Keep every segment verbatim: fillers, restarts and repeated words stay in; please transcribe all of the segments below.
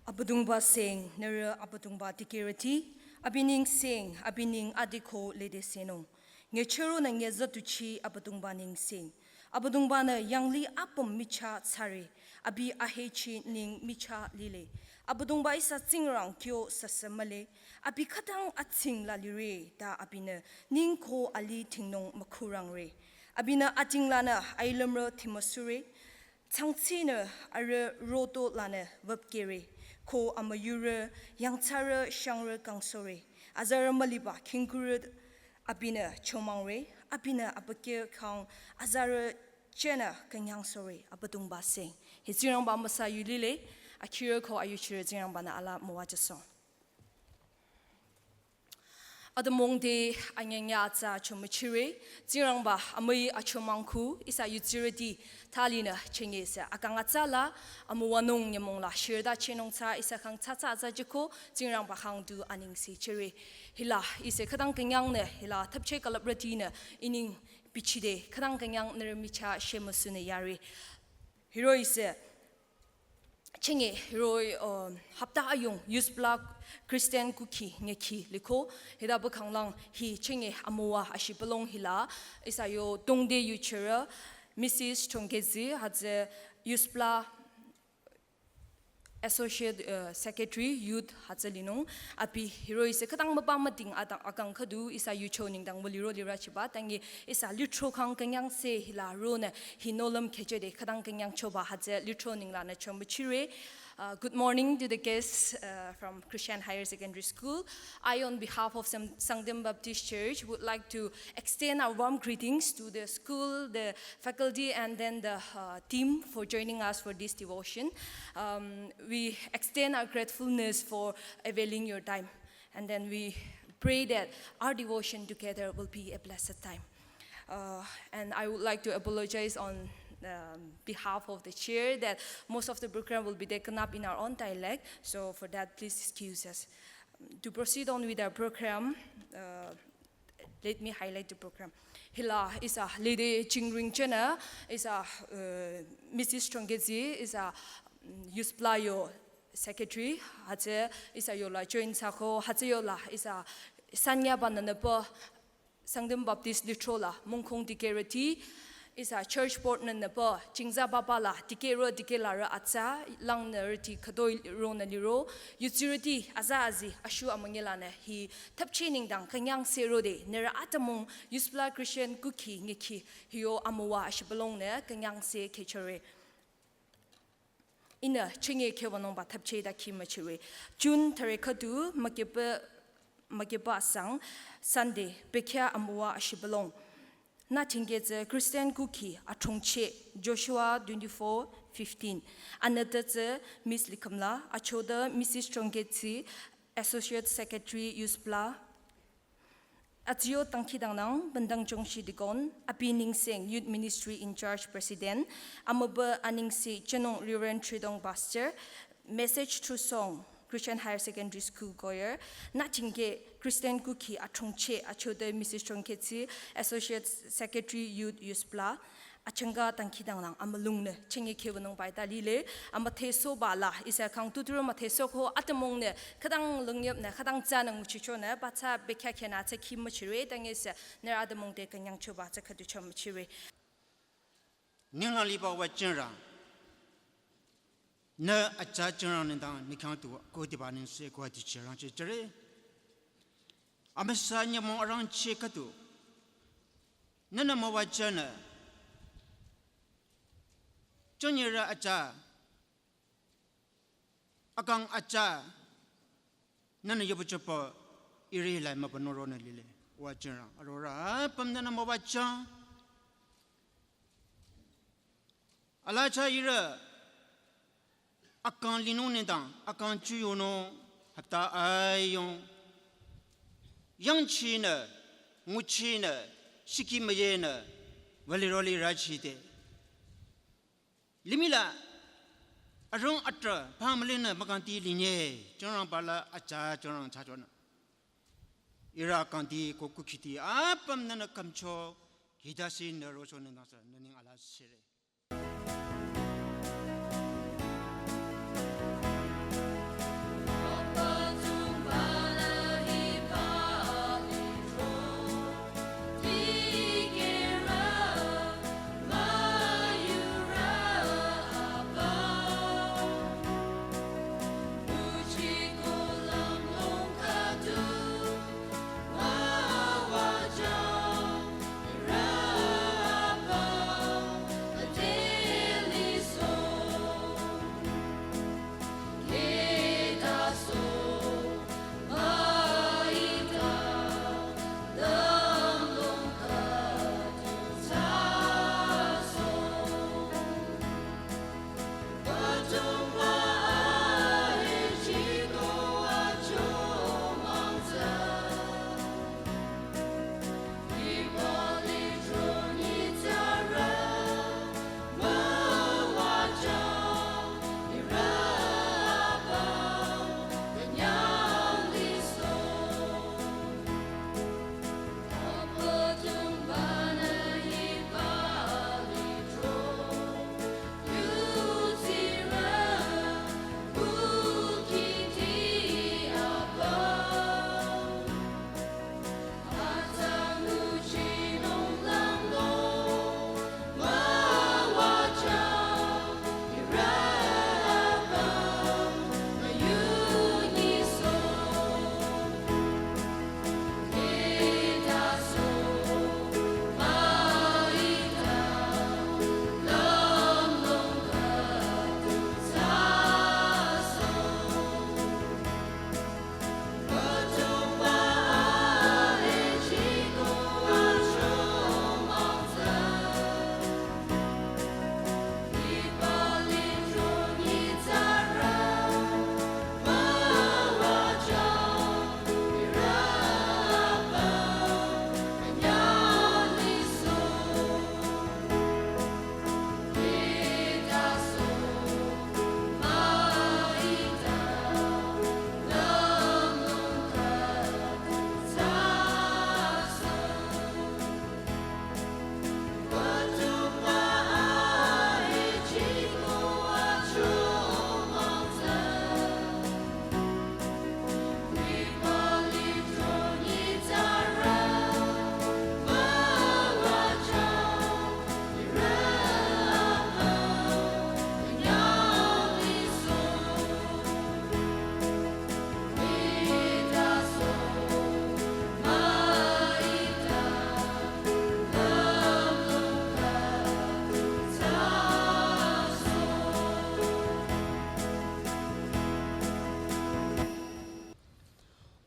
Abüdongba seng, nührü Abüdongba dikehrüti, abi ning seng, abi ning adiko lede senung. Nge chüronü nge zatuchi Abüdongba ning seng. Abüdongba-nü yanglih apüm michah thsare, abi ahechi ning michah lile. Abüdongba ihsa Tsingrang kyo sasa mühle, abi khütang atsing la lire, ta abinü ning ko alih tingnung mükhurangre. Abinü ating lanü ailümrü timüsure, tsangtsinü arüh roto lanü wüpkehre, ko amüyurü yangthsarü shangrü kangsohre, azarü müliba khingkurü abinü chomangre, abinü abükyü kang azarü chenü künyangsohre. Abüdongba seng. Hi Tsingrangba amüsa yu lile, akhirü ko ayuchirü Tsingrangba-nü ala müwajüsohng. Atümung te anyengnya atsa chomüchire, Tsingrangba amüi achomangku, ihsa yutsirüti thalinü chenge se akang atsa la, amüwanung nyümong la shirda chenung tsü ihsa kang tsatsa atsa jüko, Tsingrangba kang du anengse chire. Hila ihsa khütang künyangnü, hila thapche külüprütinü, ining bichide, khütang künyang nührü michah shemüsunü yare. Hiroh-i se, chenge hiroh-i, uh, hapta ayung, Youth Bloc Christian Kukhi ngekhi liko, hita bükanglang hi chenge amüwa ashibülung hila, ihsa yo Dongde yuchirü, Missus Chongkezi, hütsü Youth Bloc Associate, uh, Secretary, Youth, hütsü linung, abi hiroh-i se khütang müba müding atang akang khüdu ihsa yucho nengdang wüliro lirachiba, tangi ihsa lithro kang künyangse hila ronü hi nohlüm khechede khütang künyangchoba hütsü lithro nenglanü chomüchire. Uh, good morning to the guests, uh, from Christian Higher Secondary School. I, on behalf of Sang-, Sangtam Baptist Church, would like to extend our warm greetings to the school, the faculty, and then the, uh, team for joining us for this devotion. Um, we extend our gratefulness for availing your time. And then we pray that our devotion together will be a blessed time. Uh, and I would like to apologize on, um, behalf of the chair that most of the program will be taken up in our own dialect. So for that, please excuse us. To proceed on with our program, uh, let me highlight the program. Hila ihsa lede chingring chenü, ihsa, uh, Missus Chongkezi, ihsa, mm, Youth Bloc yo secretary, hütsü ihsa yola join thsako, hütsü yola ihsa sanya bananüpa Sangtam Baptist lithro la mungkong dikehrüti, ihsa church board nünüpa, chingza baba la dikehrü dikehlarü atsa, langnürüti khütoi ronü liro, yutsirüti aza azi, ashu amünyi lanü hi thapche nengdang künyangse rode, nührü atümung Youth Bloc Christian Kukhi ngekhi, hi yo amüwa ashibülungnü künyangse khechore. Ihnü chenge khewanungba thapche da khi müchire. June thüre khüdu mükehba, mükehba asang Sunday, bekhyah amüwa ashibülung. Nü tingkeh tsü Christian Kukhi athongcheh, Joshua twenty-four fifteen. Anüte tsü Miss Likhümla, achode Missus Chongkezi, Associate Secretary Youth Bloc. Atsiyo dangkhidangnang, bendang jongshi deacon, abi ningseng Youth Ministry in Charge President, amübü anengse chenung Reverend Tridong Pastor, message through song, Christian Higher Secondary School choir, nü tingkeh Christian Kukhi athongcheh, achode Missus Chongkezi, Associate Secretary Youth, Youth Bloc, achangka dangkhidangnang amülungnü chenge khewanungba ita lile, amüdhesohba la, ihsa kang tuturo müdhesohko atümungnü, khütang lüngyüpnü, khütang tsünü nguchichonü, batsa bekhyah khenü tsü khi müchire, tangi ihsa, nührü atümung te künyangchoba tsü khüdu chomüchire. Ninglang liba wa Tsingrang, nü atsa Tsingrang nengdang nü khyang tu, ko diba ningse ko ati Tsingrang chechere. Amüsa nyümong arangcheh khüdu, nünü müwajünü, chonyirü atsa, akang atsa, nünü yobuchopü, iri la mübünung ronü lile, wa Tsingrang, arorü, apüm nünü müwajü. Ala cha ihrü, akang linung nengdang, akang chuyonung, hapta ayung. Yangchinü, nguchinü, shiki müyenü, wüliro lirachide. Limih la, arung atrah, pamülinü mükangti linye, Tsingrangba la atsa, Tsingrang chachonü. Ihrü kangti ko kukhiti, apüm nünü khümcho, hidasi nü rocho nü nasa, nü ning ala sire.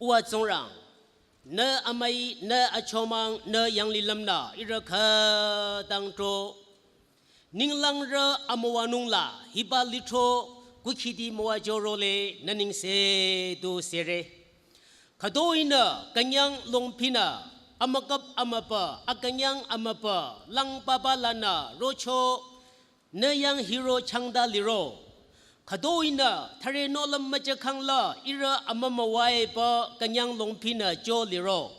Uwa Tsingrang, nü amüi, nü achomang, nü yanglilüm nü ihrü khütang tro. Ninglang rü amüwanung la hiba lithro kukhidi müwajürole nü nengse du sere. Khütoinü künyang longphinü amükap amüpa, akünyang amüpa, lang papa lanü rocho, nü yang hiro changda liro. Khütoinü thüre nohlüm müjakhang la ihrü amümüwaipa künyang longphinü jo liro.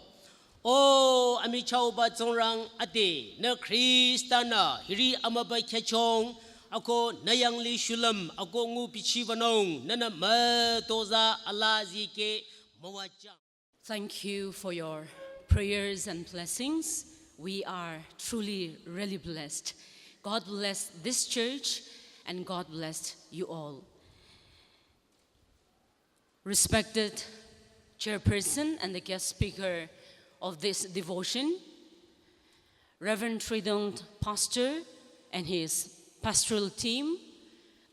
O amichahba Tsingrang ade, nü Khrista nü hiri amüpa khyachong, ako nü yanglih shulüm, ako ngu bichibanung, nünü mütozah alaa zikeh müwajüng. Thank you for your prayers and blessings. We are truly, really blessed. God bless this church and God bless you all. Respected chairperson and the guest speaker of this devotion, Reverend Tridong Pastor and his pastoral team,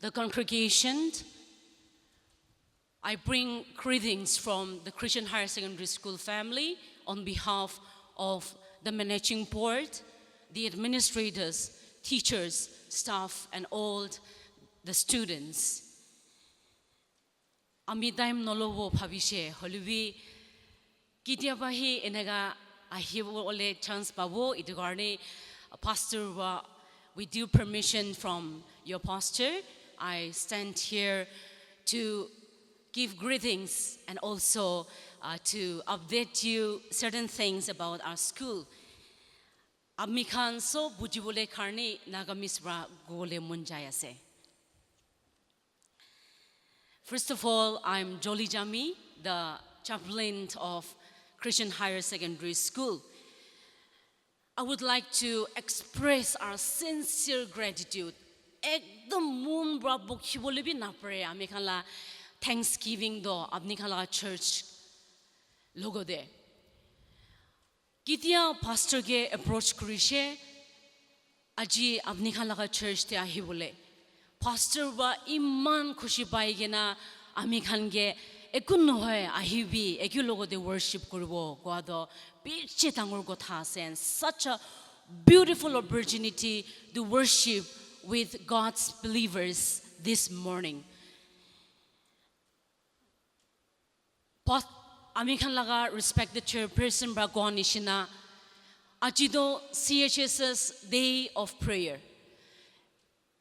the congregation, I bring greetings from the Christian Higher Secondary School family on behalf of the managing board, the administrators, teachers, staff, and all the students. Ami time nolo wo bhabishe, holibi Kitiaba hi eneka ahiwole chance pabo, itu karne, uh, pastor wa, with due permission from your pastor, I stand here to give greetings and also, uh, to update you certain things about our school. Ami khan sob bujibole karne Nagamese wa gole mon jai ase. First of all, I'm Jolly Jami, the chaplain of Christian Higher Secondary School. I would like to express our sincere gratitude. Ekdom mon pora bukhi bole bi napre, ami khan la thanksgiving do, apni khan la church logote. Kitia pastor ke approach kurishe, aji apni khan laga church te ahibole. Pastor wa iman khushi pai kena ami khan ke eku nohoi ahibi, eku logote worship kuribo kowa to bishi dangor kotha ase, and such a beautiful opportunity to worship with God's believers this morning. Pas-, ami khan laga respected chairperson para kowa nishina, aji to C H S S Day of Prayer.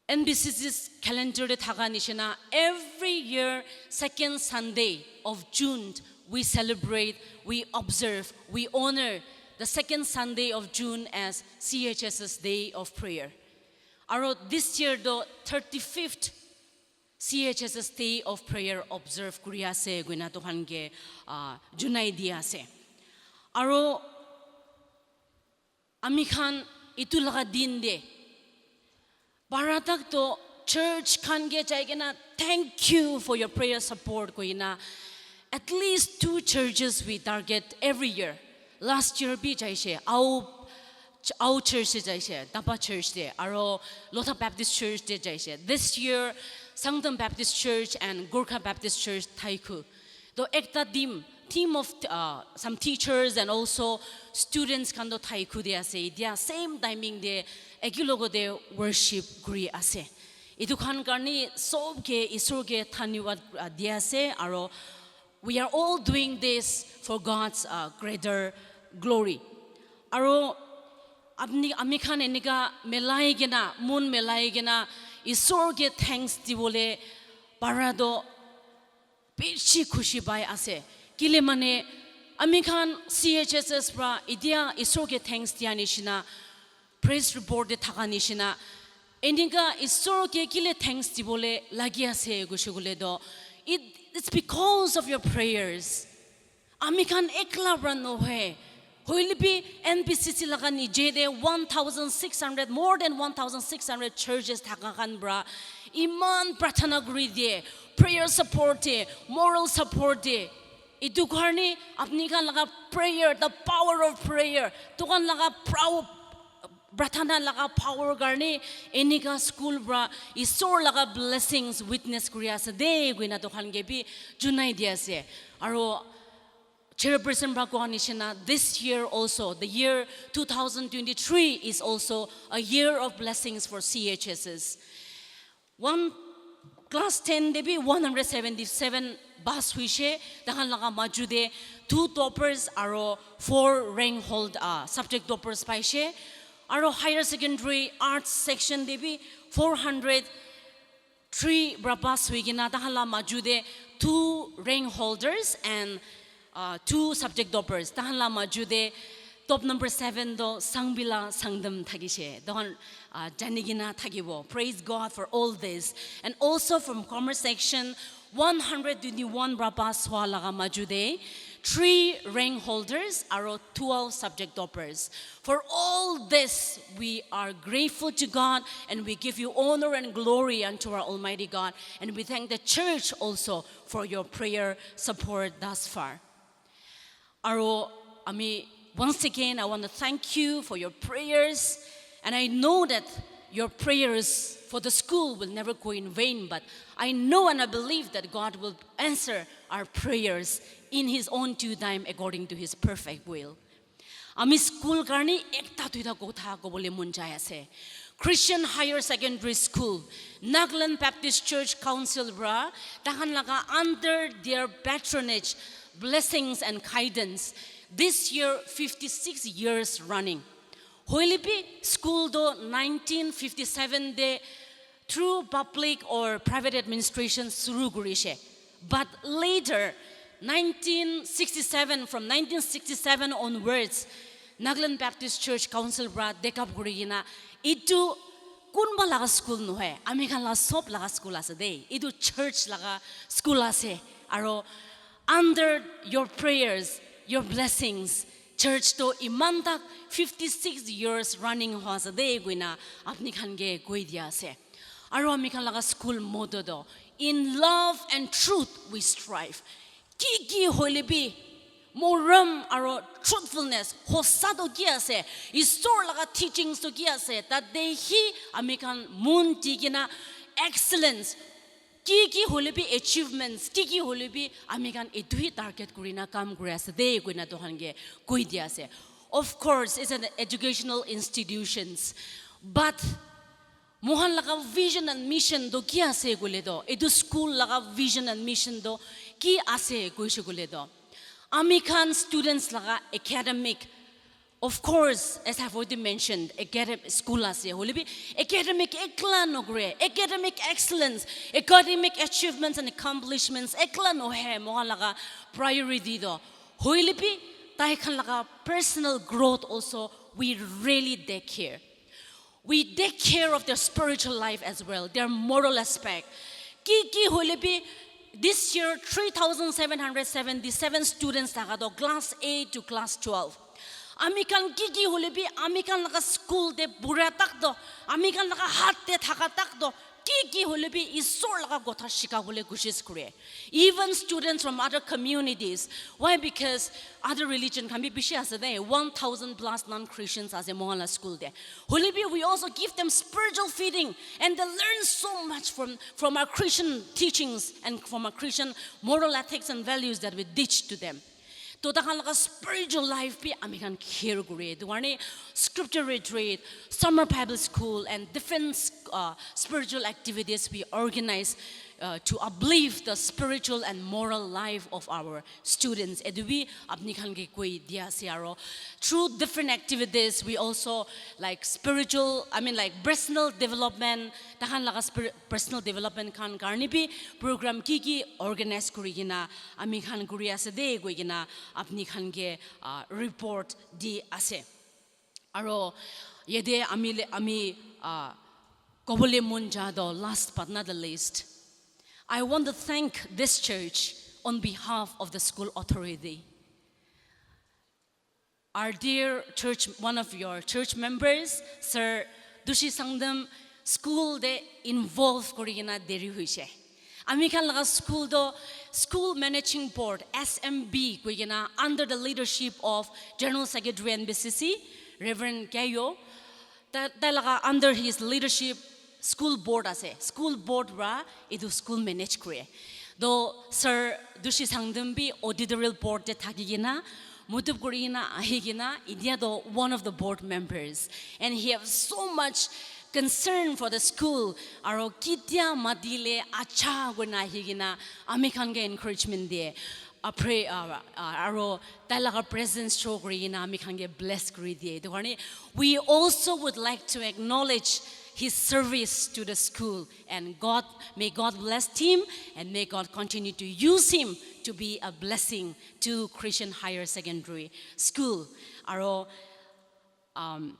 N B C C's calendar te thaka nishina, every year, second Sunday of June, we celebrate, we observe, we honor the second Sunday of June as C H S S Day of Prayer. Aro this year, the thirty-fifth C H S S Day of Prayer observe kuri ase, koina tohan ke, ah, junai di ase. Aro ami khan itu laga din te, para tak to church khan ke jai kena, "Thank you for your prayer support," koina, at least two churches we target every year. Last year bi jaise, Ao, Ao Church te jaise, Dapa Church te, aro Lotha Baptist Church te jaise. This year, Sangtam Baptist Church and Gorkha Baptist Church thaiku. To ekta team, team of, uh, some teachers and also students khan to thaiku de ase. Etia same timing te eku logote worship kuri ase. Itu khan karne sob ke Isor ke dhanyavad, uh, di ase, aro we are all doing this for God's, uh, greater glory. Aro apni, ami khan eneka milai kena, mon milai kena, Isor ke thanks dibole para to bishi khushi pai ase. Kile mane, ami khan C H S S para etia Isor ke thanks dia nishina, praise report te thaka nishina, eneka Isor ke kile thanks dibole lagi ase koishe koile to, it, it's because of your prayers. Ami khan ekla para nohoi. Hoile bi N B C C laga nije te one thousand six hundred, more than one thousand six hundred churches thaka khan para iman prarthana kuri diye, prayer support diye, moral support diye. Itu karne apni khan laga prayer, the power of prayer, tokan laga prao-, prarthana laga power karne eneka school para Isor laga blessings witness kuri ase de, koina tohan ke bi junai di ase. Aro Chairperson pra koa nishina, this year also, the year two thousand twenty-three is also a year of blessings for C H S S. One class ten te bi one hundred seventy-seven pass hoishe, tahan laga majude two toppers aro four rank hold, uh, subject toppers paishe, aro higher secondary arts section te bi four hundred three pra pass hoikena tahan la majude two rank holders and, uh, two subject toppers. Tahan la majude top number seven to Sangbila Sangtam thakishe. Tahan, uh, janikena thakibo. Praise God for all this. And also from commerce section, one hundred twenty-one pra pass hoa laga majude three rank holders aro twelve subject toppers. For all this, we are grateful to God and we give you honor and glory unto our Almighty God. And we thank the church also for your prayer support thus far. Aro, ami, once again, I want to thank you for your prayers. And I know that your prayers for the school will never go in vain, but I know and I believe that God will answer our prayers in His own due time according to His perfect will. Ami school karni ekta duita kotha kobole mon jai ase. Christian Higher Secondary School, Nagaland Baptist Church Council pra, tahan laga under their patronage, blessings and guidance, this year fifty-six years running. Hoilebi school to nineteen fifty-seven te through public or private administration suru kurishe. But later, nineteen sixty-seven, from nineteen sixty-seven onwards, Nagaland Baptist Church Council pra take up kurikena, itu kunba laga school nohoi, ami khan la sob laga school ase de. Itu church laga school ase. Aro under your prayers, your blessings, church to iman tak fifty-six years running hoa ase de koina apni khan ke koi dia ase. Aro ami khan laga school motto to, "In love and truth we strive." Ki ki hoilebi, morom aro truthfulness, hosa to ki ase, Isor laga teachings to ki ase, tate hi ami khan mon dikena excellence, ki ki hoilebi achievements, ki ki hoilebi ami khan etu hi target kurina kam kuri ase de koina tahan ke koi dia ase. Of course, it's an educational institutions, but mohan laga vision and mission to ki ase koile to, etu school laga vision and mission to ki ase koishe koile to, ami khan students laga academic, of course, as I've already mentioned, academic school ase, hoilebi academic ekla nokore, academic excellence, academic achievements and accomplishments ekla nohoi mohan laga priority to. Hoilebi tai khan laga personal growth also, we really take care. We take care of their spiritual life as well, their moral aspect. Ki ki hoilebi, this year three thousand seven hundred seventy-seven students thaka to class eight to class twelve. Ami khan ki ki hoilebi, ami khan laga school te pura tak to, ami khan laga hat te thaka tak to, ki ki hoilebi Isor laga kotha shikabole koshish kore. Even students from other communities. Why? Because other religion khan bi bishi ase de, one thousand plus non-Christians ase mohan la school te. Hoilebi, we also give them spiritual feeding, and they learn so much from, from our Christian teachings and from our Christian moral ethics and values that we teach to them. To takhan laga spiritual life bi ami khan care kore. Etu karne scripture retreat, summer Bible school, and different, uh, spiritual activities we organize, uh, to uplift the spiritual and moral life of our students. Etu bi apni khan ke koi dia ase aro. Through different activities, we also, like, spiritual, I mean, like, personal development, takhan laga spir-, personal development khan karne bi program ki ki organize kuri kena ami khan kuri ase de koi kena apni khan ke, uh, report di ase. Aro yate ami le, ami, uh, kobole mon ja to, last but not the least, I want to thank this church on behalf of the school authority. Our dear church, one of your church members, Sir Dushi Sangtam, school te involve kuri kena deri hoise. Ami khan laga school to School Managing Board, S M B, koi kena under the leadership of General Secretary N B C C, Reverend Keyo. Ta, tai laga under his leadership school board ase. School board pra etu school manage kore. Do Sir Dushi Sangdambi editorial board te thakikina, mütüp kurikina ahikina, idia do one of the board members. And he have so much concern for the school. Aro kitia madile acha gwena ahikina, amikhan ke encouragement diye. I pray, uh, uh, aro tailaga presence show kurikina amikhan ke bless kuri diye. Etu karne, we also would like to acknowledge his service to the school. And God, may God bless him and may God continue to use him to be a blessing to Christian Higher Secondary School. Aro, um,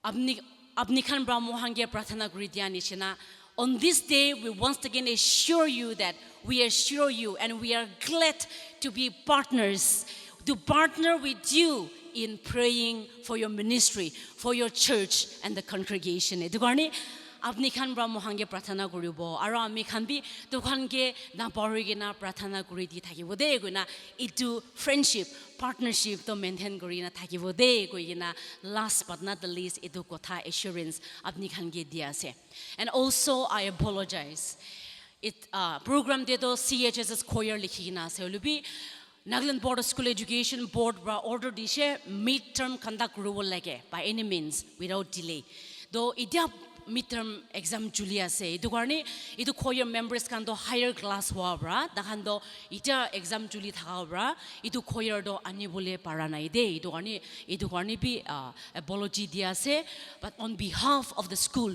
apni, apnikhan pra mohange prarthana kuri dia nishina. On this day, we once again assure you that we assure you and we are glad to be partners, to partner with you in praying for your ministry, for your church and the congregation. Etu karne apnikhan pra mohange prarthana kuribo. Aro amikhan bi tukhan ke napaurikina prarthana kuri di thakibo de koina etu friendship, partnership to maintain kurina thakibo de koikina last but not the least etu kotha assurance apnikhan ke dia ase. And also I apologize. It, uh, program te to C H S S choir likhikina ase hoilebi Nagaland Board of School Education Board pra order dishe midterm conduct kuribo lage by any means without delay. To itia midterm exam choli ase. Etu karne etu choir members khan to higher class hoa pra, takhan to itia exam choli thaka pra, etu choir to anibole para nai de. Etu karne, etu karne bi, uh, apology dia ase. But on behalf of the school,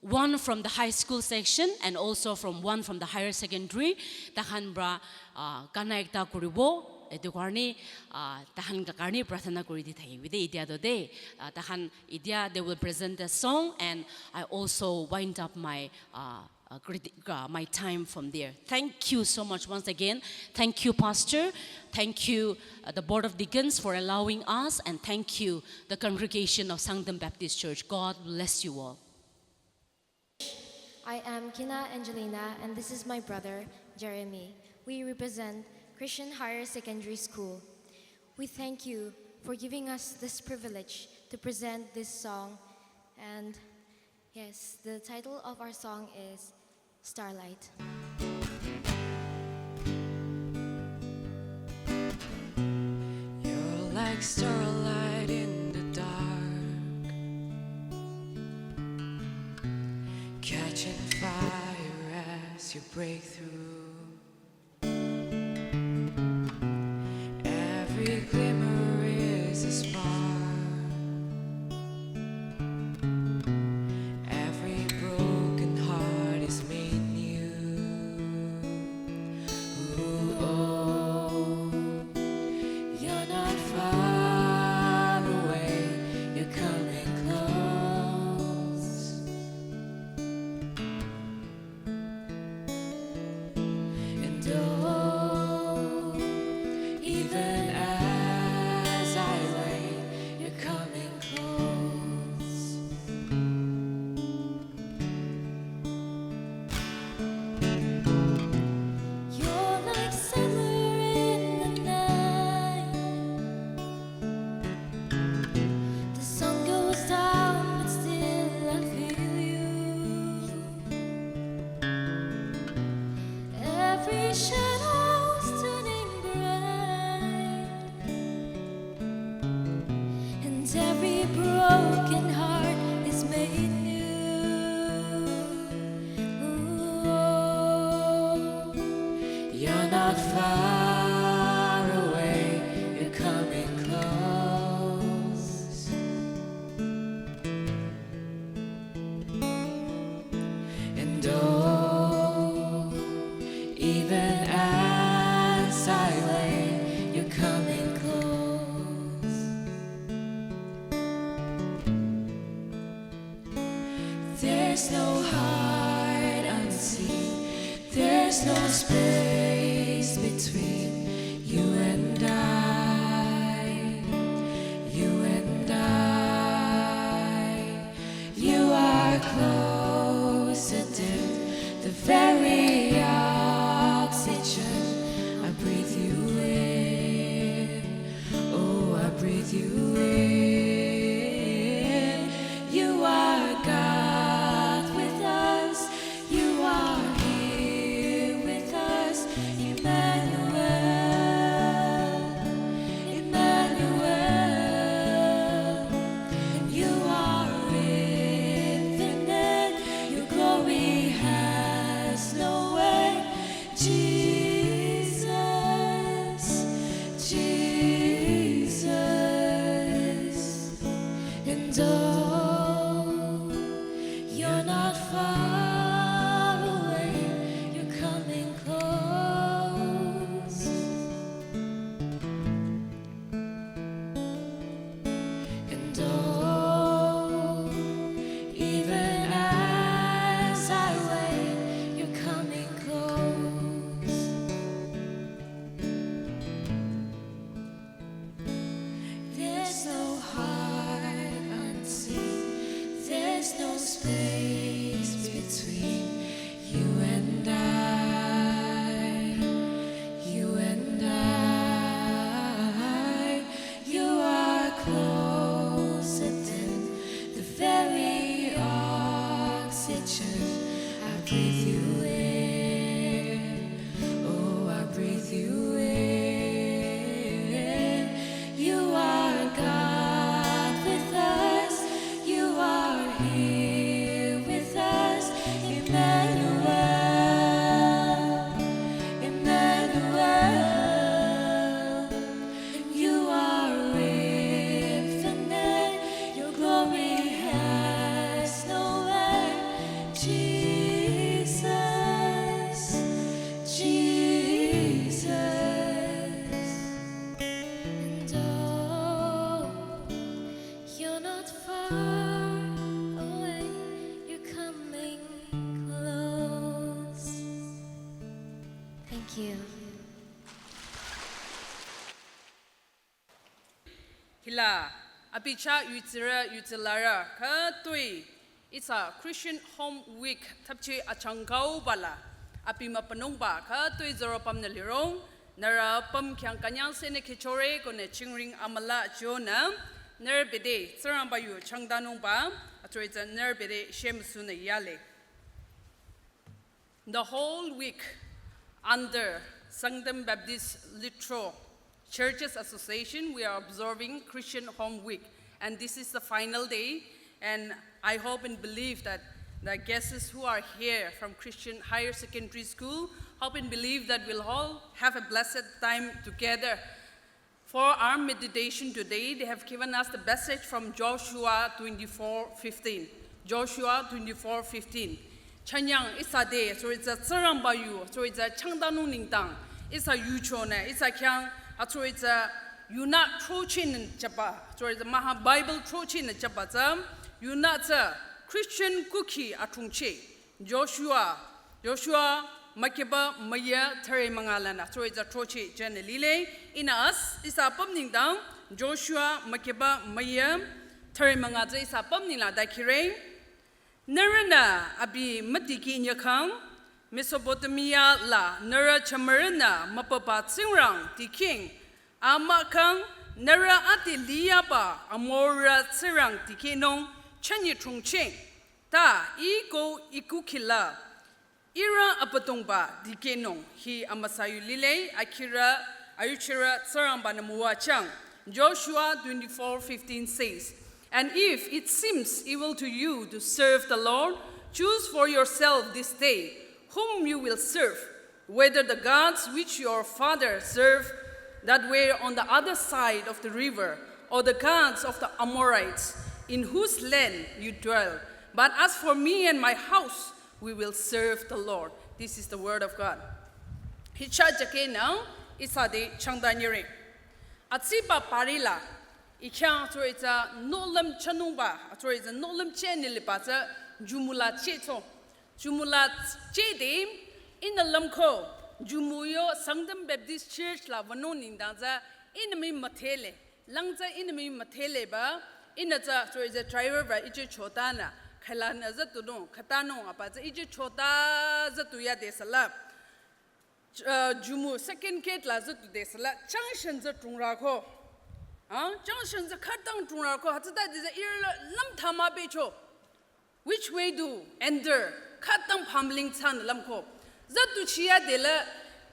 one from the high school section and also from one from the higher secondary, takhan pra, uh, gana ekta kuribo. Etu karne, uh, takhan ka karne prarthana kuri di thakibi de, itia to de, uh, takhan itia they will present a song and I also wind up my, uh, uh, criti-, uh, my time from there. Thank you so much once again. Thank you, Pastor. Thank you, uh, the Board of Deacons for allowing us, and thank you, the congregation of Sangtam Baptist Church. God bless you all. I am Kina Angelina, and this is my brother, Jeremy. We represent Christian Higher Secondary School. We thank you for giving us this privilege to present this song. And yes, the title of our song is Starlight. You're like starlight in the dark, catching fire as you break through. Every glimmer is a spark. Every broken heart is made new. Ooh, oh, you're not far away, you're coming close. And oh, even as I wait, you're coming close. You're like summer in the night. The sun goes down, but still I feel you. Every shadow's turning bright, and every broken heart is made new. Ooh, you're not far away, you're coming close. And oh, even as I wait, you're coming close. There's no hide and seek, there's no space between you and I, you and I. You are closer than the very oxygen I breathe you in. Oh, I breathe you in. You are God with us. You are here with Jesus, Jesus, and oh, you're not far away, you're coming close. And oh, even as I wait, you're coming close. There's no heart unseen, there's no space between you and I, you and I. You are closer than the very oxygen I breathe you in. Oh, I breathe you in. You are God with us. You are here with us. Emmanuel, Emmanuel. And you are infinite. Your glory has no end. Jesus, Jesus. And oh, you're not far away, you're coming close. Thank you. Hila, abi chah yutsirü yutsi larü khütoi, ihsa Christian Home Week thapchi achangkauba la, abi mübünungba khütoi zoro pümnü lirong, nührü püm khyang künyangsehnü kihchore ko nü chingring amüla chonü, nührü bede Tsingrangba yu changdanungba, atsüri tsü nührü bede shemüsunü yale. The whole week under Sangtam Baptist Lithro Churches Association, we are observing Christian Home Week. And this is the final day. And I hope and believe that the guests who are here from Christian Higher Secondary School, hope and believe that we'll all have a blessed time together. For our meditation today, they have given us the passage from Joshua twenty-four fifteen. Joshua twenty-four fifteen. Chanyang ihsa te, atsüri tsü Tsingrangba yu, atsüri tsü changdanung nengdang, ihsa yuchonü, ihsa khyang, atsüri tsü yunü throchinü jüba, atsüri tsü maha Bible throchinü jüba tsü, yunü tsü Christian kukhi athungchi. Joshua, Joshua, mükyüba müyü thüre münga lanü, atsüri tsü throchi jünü lile, ihnü as, ihsa püm nengdang, Joshua, mükyüba müyü thüre münga tsü ihsa püm nengla dakhire. Nührünü abi müdikeh nyükhang, Mesopotamia la nührü jümürünü mübüba tsingrang dikehng, amükhang nührü ade liyaba Amorrü tsingrang dikehnung chünye thungcheng. Ta ih ko ih kukhi la ihrü Abüdongba dikehnung hi amüsa yu lile, akhirü, ayuchirü Tsingrangba-nü müwajüng. Joshua twenty-four fifteen says, "And if it seems evil to you to serve the Lord, choose for yourself this day whom you will serve, whether the gods which your father served that were on the other side of the river, or the gods of the Amorites, in whose land you dwell. But as for me and my house, we will serve the Lord." This is the word of God. Hicha jükehnü ihsa te changdanyire. Atsiba parila, ih khyang atsüri tsü nohlüm chünungba, atsüri tsü nohlüm chünü liba tsü jümü la chehcho. Jümü la chehde, ihnü lümko, jümü yo Sangtam Baptist Church la wünung nengdang tsü, ihnü mii müdhele, lang tsü ihnü mii müdheleba, ihnü tsü, atsüri tsü driver ba ije chotanü, khülanü zütunung, khütanung apa tsü ije chota zütu yade sala. Uh, jümü second gate la zütude sala, junction tsü tungrako. Ah, junction tsü khütang tungrako, hütsütade tsü ihrü lüm thama becho. Which way to enter? Khütang pamling thsanü lümko. Zütuchi yade la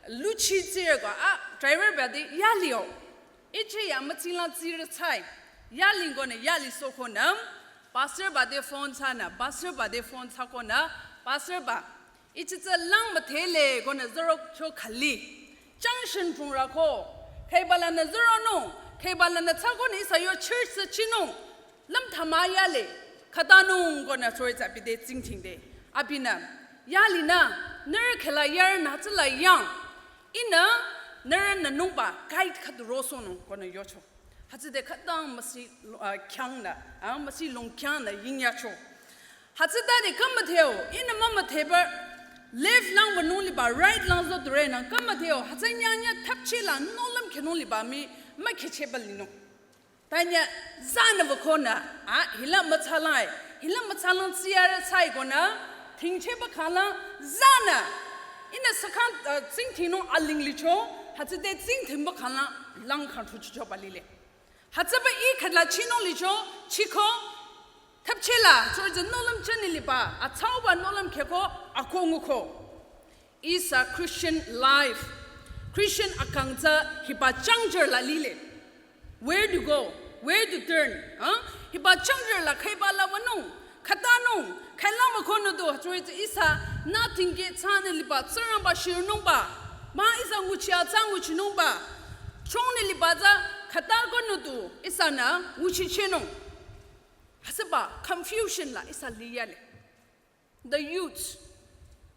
luchi tsireko, ah, driver ba te yalio. Ije ya mütsinglang tsire tsai. Yalingkonü yalisohkonü, pastor ba te phone thsanü, pastor ba te phone thsakonü, pastor ba, Ichitsü lang müdhele konü zürokcho khali. Junction phungrü ko. Khüiba lanü züronung. Khüiba lanü tsü konü ihsa yo church tsü chinung. Lümthama yale. Khütanung konü choi tsü abi te tsingdhingde. Abinü. Yalinü. Nührü khüla yarünü tsüla yang. Ihnü nührünü nungba guide khüdu rosohnung konü yocho. Hütsüde khütang müsi, ah, kyangnü, ah, müsi longkyangnü yingyacho. Hütsütade kümüdheo, ihnü mümüdheba left lang wünung liba, right lang zodürenü kümüdheo, hütsü nyanya thapchila nohlüm khenung liba mii, mükhecheba linung. Tanya zanü wükonü, ah, hila mütsalang, hila mütsalang tsiyarü tsai konü, thingcheba khala zanü. Ihnü sakhan, ah, tsingdhingnung aling licho, hütsüde tsingdhingba khala lang khan thuchichoba lile. Hütsüba ih khüla chinung licho, chiko, thapchila, chorje nohlüm chani liba, atsauba nohlüm kheko, ako nguko. Ihsa Christian life. Christian akang tsü hiba changjür la lile. Where to go? Where to turn? Huh? Hiba changjür la khüiba la wünung. Khütanung. Khüla mükonü do. Hütsüri tsü ihsa nothing ke tsünü liba. Tsingrangba shirnungba. Mah ihsa nguchi atsa nguchinungba. Chongnü liba tsü khüta konü do. Ihsanü nguchichenung. Hütsüba confusion la ihsa liyale. The youth.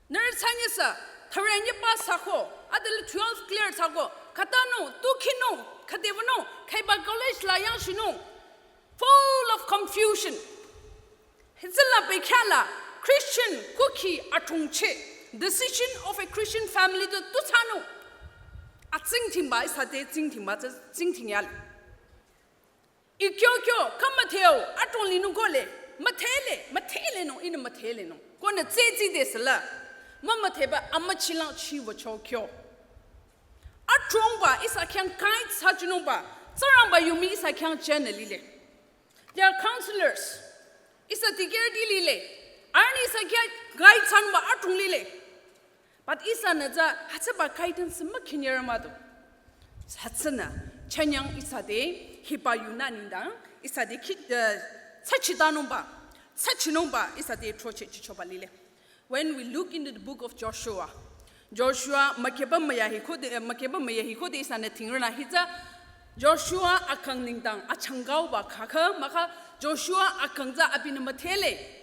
Nührü tsü nyisü, thürenyi pass thsako, adela twelve clear thsako, khütanung, tukhinung, khüdewünung, khüiba college la yangshinung. Full of confusion. Hütsüla bekhyah la, Christian, kukhi, athongcheh, decision of a Christian family tu, tu thsanung. Atsingdhingba, ihsa te tsingdhingba, tsü tsingdhing yale. Ikyo kyo, kümüdheo, athong linung kole, müdhele, müdhelenung, ihnü müdhelenung. Konü tsütsü de sela, mümüdheba amüchilang chiwücho kyo. Athongba, ihsa khyang guide thsachinungba, Tsingrangba yu mii ihsa khyang chenü lile. They are counselors. Ihsa dikehrüti lile. Arühnü ihsa khyang guide thsanungba athong lile. But ihsanü tsü hütsüba guidance mükhinyerü mah do. Hütsünü, chanyang ihsa te, hiba yunü nengdang, ihsa te khi, eh, thsachitanungba, thsachinungba, ihsa te throcheh chichoba lile. When we look into the book of Joshua, Joshua mükehba müya hi khode, eh, mükehba müya hi khode ihsanü thingrünü hitsü, Joshua akang nengdang, achangkauba khakha, mahkhang, Joshua akang tsü abinü müdhele.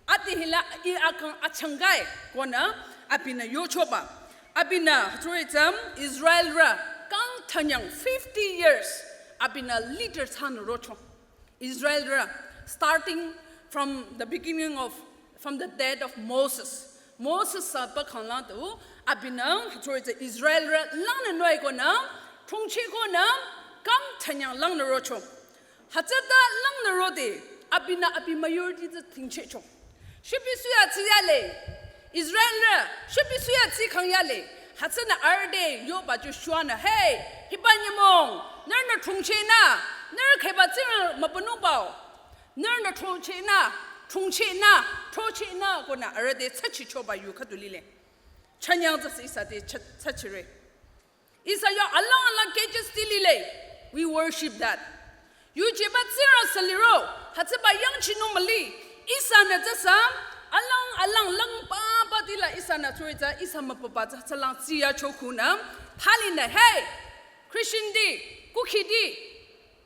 Ade hila ih akang achangkai konü abinü yochoba. Abinü hütsüri tsü Israelrü kang thanyang fifty years abinü leader thsanü rocho. Israelrü starting from the beginning of, from the death of Moses. Moses sü pü khanglang tu abinü hütsüri tsü Israelrü langnü noi konü thongcheh konü kang thanyang langnü rocho. Hütsüta langnü rode, abinü abi majority tsü thingchehcho. Shipi suya tsiyale, Israelrü, shipi suya tsikhang yale. Hütsünü arüh te yoba Joshua-nü, hey, hiba nyümong, nührünü thongchehnü, nührü khüiba tsingrang mübünungba-o. Nührünü thongchehnü, thongchehnü, throchehnü konü arüh te thsachichoba yu khüdu lile. Chanyang tsü ihsa te thsa-, thsachire. Ihsa yo alang alang cages ti lile. We worship that. Yujeba tsingrang sü liro, hütsüba yangchinung müli. Ihsanü tsü sü, alang alang lang papa tila ihsanü tsuri tsü, ihsa müpapa tsü, tsü lang tsiyacho khunü. Thalinü, hey, Christian ti, kukhi ti,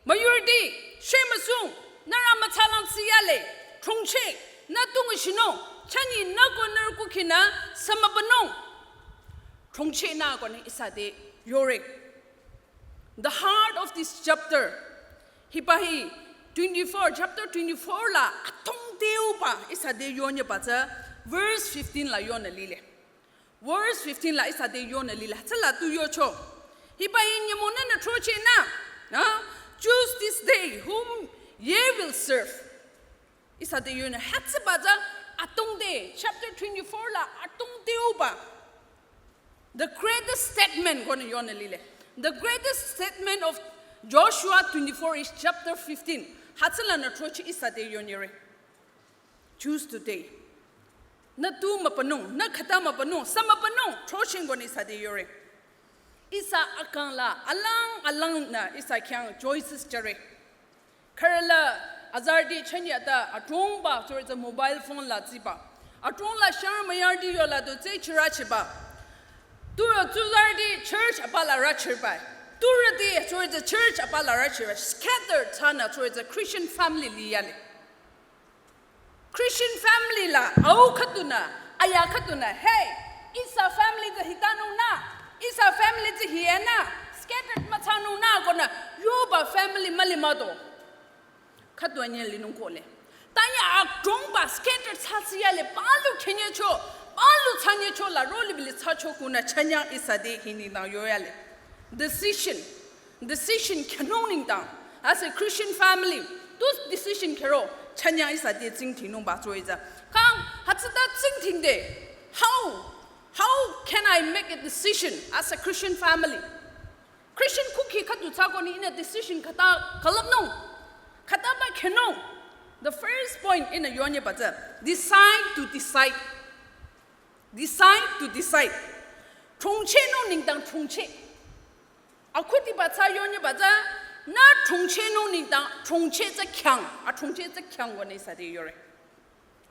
müyurüti, shemüsung, nührü mütsalang tsiyale, thongcheh, nü tu nguchinung, chünye nü ko nührü kukhinü, sü mübünung. Thongchehnü konü ihsa te yore. The heart of this chapter, hiba hi twenty-four, chapter twenty-four la atongdeuba ihsa te yonyeba tsü verse fifteen la yonü lile. Verse fifteen la ihsa te yonü lile. Tsüla tu yocho. Hiba hi nyümong nünü throchehnü. Na? Choose this day whom ye will serve. Ihsa te yonü hütsüba tsü atongde, chapter twenty-four la atongdeuba. The greatest statement konü yonü lile. The greatest statement of Joshua twenty-four is chapter fifteen. Hütsülanü throcheh ihsa te yonyire. Choose today. Nü tu mübünung, nü khüta mübünung, sü mübünung, throcheh konü ihsa te yore. Ihsa akang la alang alangnü ihsa khyang choices jüre. Khürüla azarüti chünye ta atongba tsuri tsü mobile phone la tsiba. Adrong la shang mayardi yola do tse chira chiba. Turo tsuzardi church apala rachirba. Turo di church, church apala rachirba. Scattered tsana tsuri tsü Christian family li yale. Christian family la au khüdunü, aya khüdunü, hey, ihsa family tsü hitanung na, ihsa family tsü hiena, scattered mütsanung na konü, yoba family müli müdo. Khüdu anyü linung kohle. Tanya adrongba scattered thsatsi yale, palu khenyecho, palu thsanyecho la roli bili thsacho kunü chanya ihsa de hini na yo yale. Decision. Decision khenung nengdang. As a Christian family, tu decision khero chanya ihsa de tsingdhingnungba tsuri tsü. Kang, hütsüta tsingdhingde. How? How can I make a decision as a Christian family? Christian kukhi khüdu thsako ni ihnü decision khüta külüpnung, khütaba khenung. The first point ihnü yonyeba tsü, decide to decide. Decide to decide. Chungchehnung nengdang chungcheh. Akhudiba tsü yonyeba tsü, nü chungchehnung nengdang chungcheh tsü khyang, achungcheh tsü khyang konü ihsa de yore.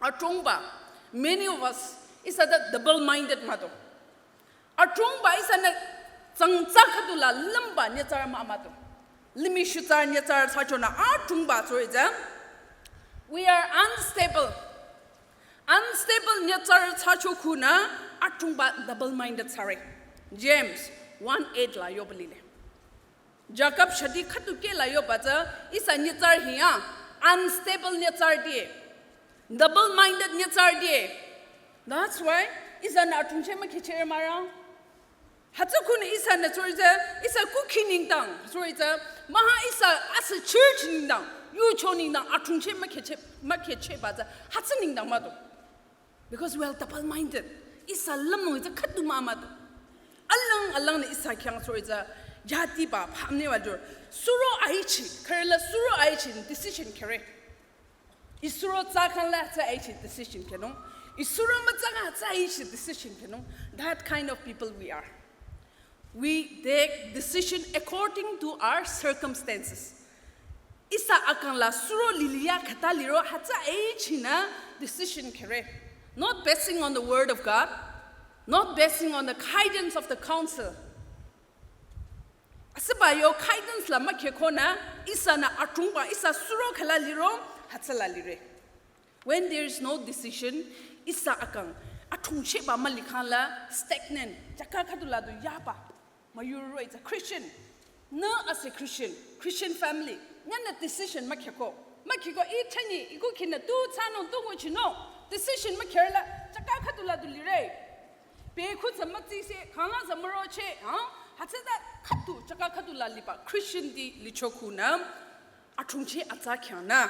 Adrongba, many of us, ihsa ta double-minded müdo. Adrongba ihsanü tsangtsa khüdu la lümba nyitsarü mah müdo. Limih shutsa nyitsarü thsachonü adrongba tsuri tsü. We are unstable. Unstable nyitsarü thsacho kunü adrongba double-minded thsare. James one eight la yoba lile. Jakob shadi khüdu keh la yoba tsü ihsa nyitsarü hiya unstable nyitsarü die. Double-minded nyitsarü die. That's why ihsanü achungcheh mükhehcheh mara. Hütsü kunü ihsanü tsuri tsü, ihsa kukhi nengdang, tsuri tsü, maha ihsa as a church nengdang, yucho nengdang, achungcheh mükhehcheh, mükhehchehba tsü, hütsü nengdang müdo. Because we are double-minded. Ihsa lümnung tsü khüdu mah müdo. Alang alangnü ihsa khyang tsuri tsü, yadiba phamnü wajor. Suro aichi, kharela suro aichi decision khere. Isuro tsü khangla tsü aichi decision khenung. Isuro mütsü khang tsü aichi decision khenung. That kind of people we are. We take decision according to our circumstances. Ihsa akang la suro liliya khüta liro hütsü aichinü decision khere. Not basing on the word of God, not basing on the guidance of the council. Asüba yo guidance la mükhehkonü ihsanü adrongba ihsa suro khüla liro hütsüla lire. When there is no decision, ihsa akang achungchehba mülikhang la stagnant, chaka khüdu la du yaba. Mayuroi tsü Christian. Nü as a Christian, Christian family. Nünü decision mükhehko. Mükhehko ih chani, ih kukhinü tu thsanung tu nguchinung. Decision mükherela, chaka khüdu la du lire. Pe khu tsü mütsise, khangla tsü müroche, ha? Hütsüta khüdu, chaka khüdu la liba Christian di licho kunü achungcheh atsa khyang nü.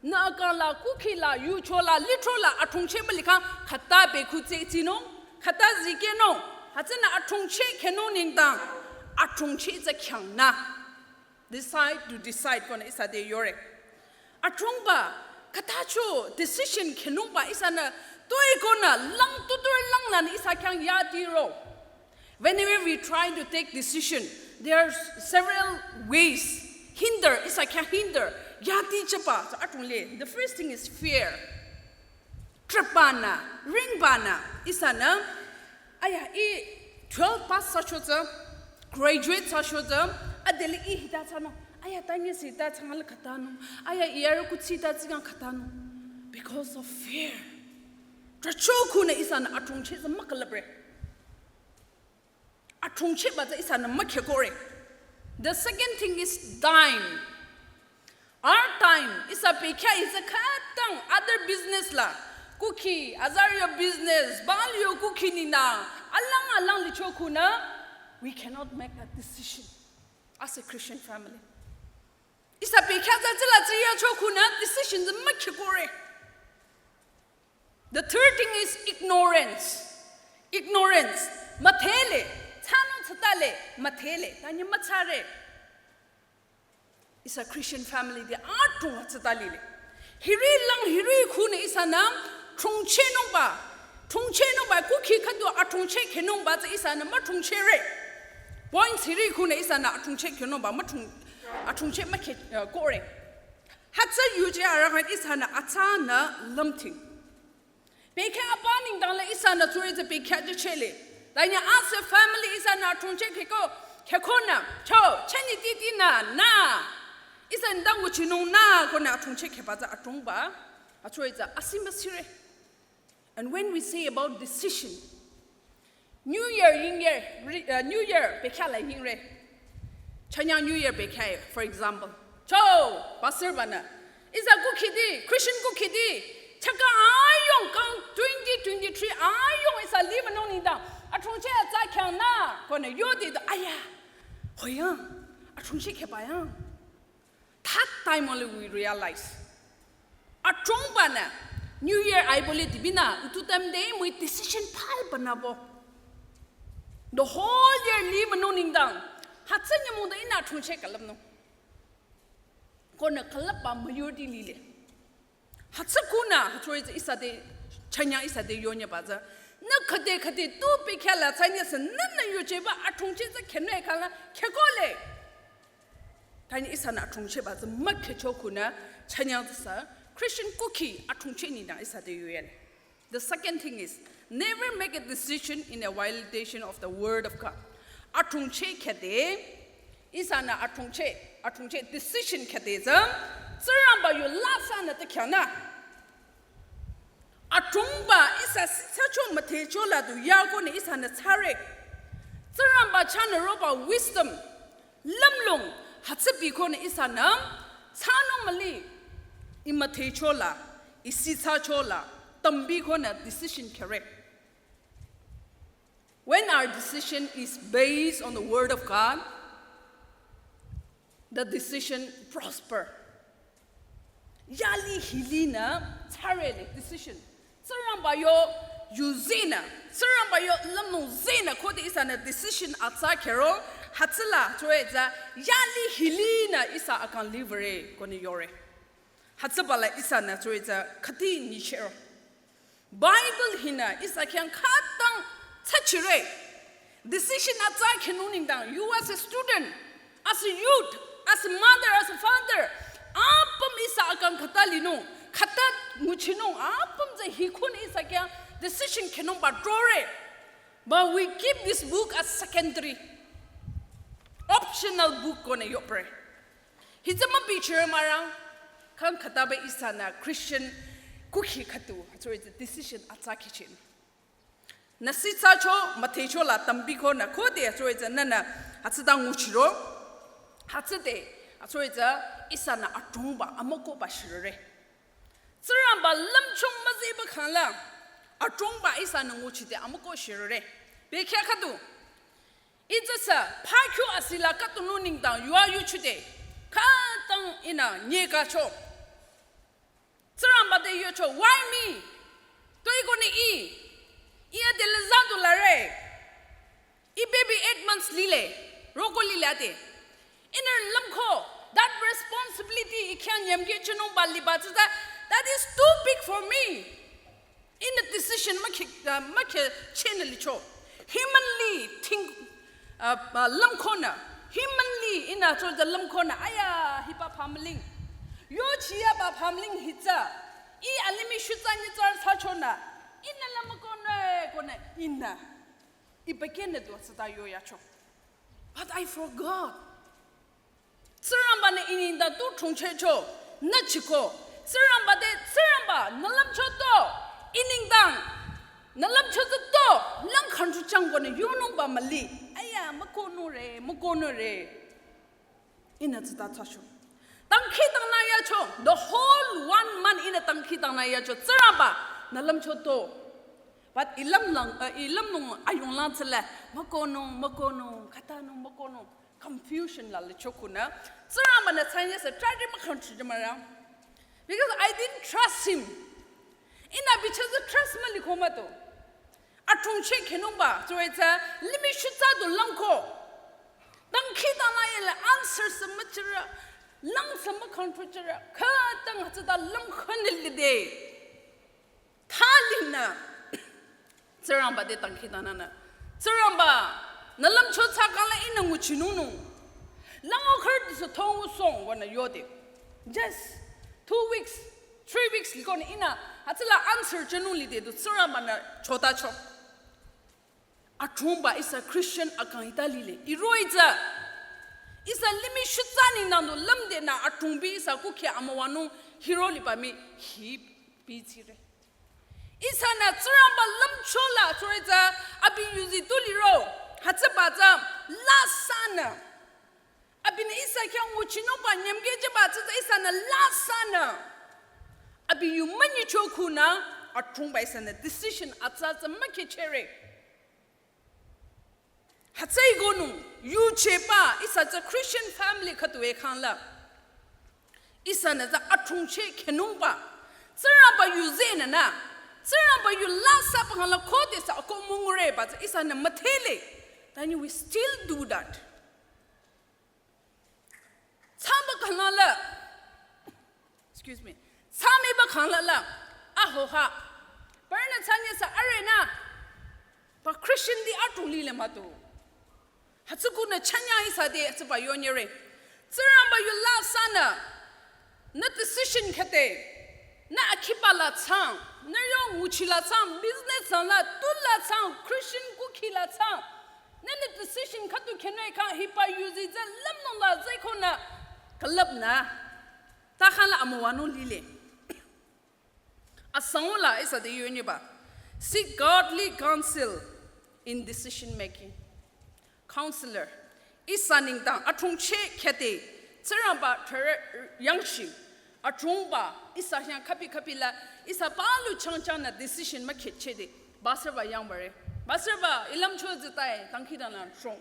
Nü akang la, kukhi la, yucho la, litro la, achungcheh mülikhang, khüta bekhu tsü tsinung, khüta zikehnung, hütsünü achungcheh khenung nengdang, achungcheh tsü khyang nü. Decide to decide konü ihsa de yore. Achungba, khüta cho decision khenungba ihsanü, toi konü, lang tutur lang nü ihsa khyang yadiro. Whenever we try to take decision, there are several ways. Hinder, ihsa khyang hinder. Yadi chapa, so atungle. The first thing is fear. Trapana, ringbana, ihsanü. Aya, ih twelve pass thsacho tsü, graduate thsacho tsü, adeli ih hita thsanung. Aya, tanye si hita thsangal khatanung. Aya, iyar kutsi hita tsigang khatanung. Because of fear. Tracho kunü ihsanü achungcheh tsü mükalabre. Achungchehba tsü ihsanü mükhekore. The second thing is time. Our time, ihsa pekya ihsa khatang other business la. Kukhi, azaryo business, balyo kukhi nina, alang alang licho kunü, we cannot make a decision as a Christian family. Ihsa pekya tsü tsüla tsüyacho kunü decision tsü mükhekore. The third thing is ignorance. Ignorance. Müdhele. Thsanung thsatale. Müdhele. Tanye müthsare. Ihsa Christian family de atung thsatalile. Hiri lang hiri kunü ihsanü chungchehnungba. Chungchehnungba kukhi khüdu achungcheh khenungba tsü ihsanü müchungchehre. Points hiri kunü ihsanü achungcheh khenungba müchung, achungcheh mükhe, uh, kore. Hütsü yuje arahang ihsanü atsanü lümting. Bekhyah apa nengdang la ihsanü tsuri tsü bekhyah jüchele. Tanya as a family ihsanü athrongcheh kheko, khekonü, cho, cheni titi nü, nü. Ihsanü dang nguchinung nü, konü athrongcheh kheba tsü athrongba, atsuri tsü asi müsire. And when we say about decision, New Year, New Year, re-, uh, New Year, bekhyah la yingre. Chanyang New Year bekhyah, for example. Cho, pastor banü. Ihsa kukhidi, Christian kukhidi. Chaka ayong kang twenty twenty-three ayong ihsa liba nung nengdang. Athrongcheh atsa khyang nü, konü yodi do, aya. Hoyang, athrongcheh kheba yang. That time only we realize. Athrongbanü, New Year aibole dibinü, utu time de mui decision phal banabo. The whole year liba nung nengdang. Hütsü nyümong da ihnü athrongcheh külüpnung. Konü külüpba majority lile. Hütsü kunü, hütsü ihsa te, chanya ihsa te yonyeba tsü. Nü khüde khüde tu bekhyah la tsü nyesü, nünü yojeba athrongcheh tsü khenü khala, khekole. Tanya ihsanü athrongchehba tsü mükhecho kunü, chanya tsü, Christian kukhi athrongcheh nengdang ihsa te yoyale. The second thing is, never make a decision in a violation of the word of God. Athrongcheh khede, ihsanü athrongcheh, athrongcheh decision khede tsü, Tsingrangba yo la sünü te khyang nü. Athrongba ihsa sitsacho müthecho la du ya konü ihsanü tsare. Tsingrangba chahnü roba wisdom, lümlong, hütsübi konü ihsanü, tsanung müli, ih müthecho la, ih sitsacho la, tambi konü decision khere. When our decision is based on the word of God, the decision prosper. Yali hilinü tsarele decision. Tsingrangba yo yuzinü, Tsingrangba yo lümnung zinü khode ihsanü decision atsa khero, hütsüla tsure tsü yali hilinü ihsa akang livre konü yore. Hütsübala ihsanü tsure tsü khüti nyichero. Bible hinü ihsa khyang khütang tsachire. Decision atsa khenung nengdang, you as a student, as a youth, as a mother, as a father, apüm ihsa akang khüta linung, khüta nguchinung, apüm tsü hikhun ihsa khyang decision khenungba drore. But we keep this book as secondary, optional book konü yopre. Hitsü mübichire mürang, kang khütaba ihsanü Christian kukhi khüdu, hütsüri tsü decision atsa khichin. Nü sitsacho, müthecho la tambi konü khode hütsüri tsü nünü hütsüta nguchiro, hütsüde, hütsüri tsü ihsanü athrongba, amükohba shirore. Tsingrangba lümchung müziba khangla, athrongba ihsanü nguchide amükoh shirore. Bekhyah khüdu. Itsüsü, phakyo asila khüdunü nengdang yua yuchide, khütang ihnü nyekacho. Tsingrangba te yocho, why me? Toi konü ih, ih adelü zadu lare. Ih baby eight months lile, roko lile ade. Ihnü lümko, that responsibility ih khyang nyemkechinungba liba tsüta, that is too big for me. Ihnü decision mükhe, uh, mükhechehnü licho. Humanly think, uh, uh, lümkonü. Humanly ihnü tsüta lümkonü. Aya, hiba pümling. Yochiyaba pümling hitsü. Ih alimih shutsa nyitsarü thsachonü. Ihnü lümkonü, konü, ihnü. Ih bekenü du tsüta yoyacho. But I forgot. Tsingrangba-nü ih nengdang tu throngchehcho, nü chiko. Tsingrangba te, Tsingrangba, nü lümcho to, ih nengdang, nü lümcho tsü to, lang khangchu changkonü yonungba müli. Aya, mükohnungre, mükohnungre. Ihnü tsüta thsacho. Dangkhidangnang yacho, the whole one month ihnü dangkhidangnang yacho. Tsingrangba, nü lümcho to. But ih lümlang, uh, ih lümnung ayunglang tsüla, mükohnung, mükohnung, khütanung, mükohnung. Confusion la lichokunü. Tsingrangba-nü thsanyesü trari mükhangchu jümürang. Because I didn't trust him. Ihnü bichah tsü trust müliko mah to. Athrongcheh khenungba, tsüwe tsü, limih shutsa du lümko. Dangkhidangnang yele answer sü müchirü, lang sü mükhangchu chirü, khütang hütsüta lümkhonü lide. Thalinü, Tsingrangba te dangkhidangnangnü. Tsingrangba, nü lümcho thsakhangla ihnü nguchinungnung. Lang o khürü sü thongu song konü yode. Just two weeks, Three weeks liko ni ina, hütsüla answer jünung lide du Tsingrangba-nü chotacho. Adrongba ihsa Christian akang hita lile. Iroh-i tsü. Ihsa limih shutsa nengdang du lümdenü adrongbi ihsa kukhi amüwanung hiro liba mii hi bitsire. Ihsanü Tsingrangba lümcho la tsure tsü abi yuzi tu liro. Hütsüba tsü la sanü. Abinü ihsa khyang nguchinungba nyümkehjüba tsü tsü ihsanü la sanü. Abi yu münyicho khunü adrongba ihsanü decision atsa tsü mükhehchehre. Hütsüeko nung, yucheba, ihsa tsü Christian family khüdu-e khangla. Ihsanü tsü adrongcheh khenungba. Tsingrangba yu zehnü nü. Tsingrangba yu la saba khangla khodesü ako müngureba tsü ihsanü müdhele. Then we still do that. Tsaba khangla. Excuse me. Tsamiba khangla la. Ahoha. Parünü tsanyesü arühnü. Ba Christian ti adrong lile mah du. Hütsükunü chanya ihsa te hütsüba yonyere. Tsingrangba yu la sanü. Nü decision khete. Nü akhiba la tsang. Nü yo nguchi la tsang. Business la, tu la tsang. Christian kukhi la tsang. Nünü decision khüdu khenung-e khang hiba yuzi tsü lümnung la tsü konü külüpnü. Ta khangla amüwanung lile. Asangula ihsa te yonyeba. Seek godly counsel in decision making. Counselor. Ihsa nengdang adrongcheh khete. Tsingrangba thüre yangshi. Adrongba ihsa khyang khübi khübi la. Ihsa palu changchangnü decision mükhehchehde. Pastorba yangbare. Pastorba ih lümcho tsü tae dangkhidangnang trong.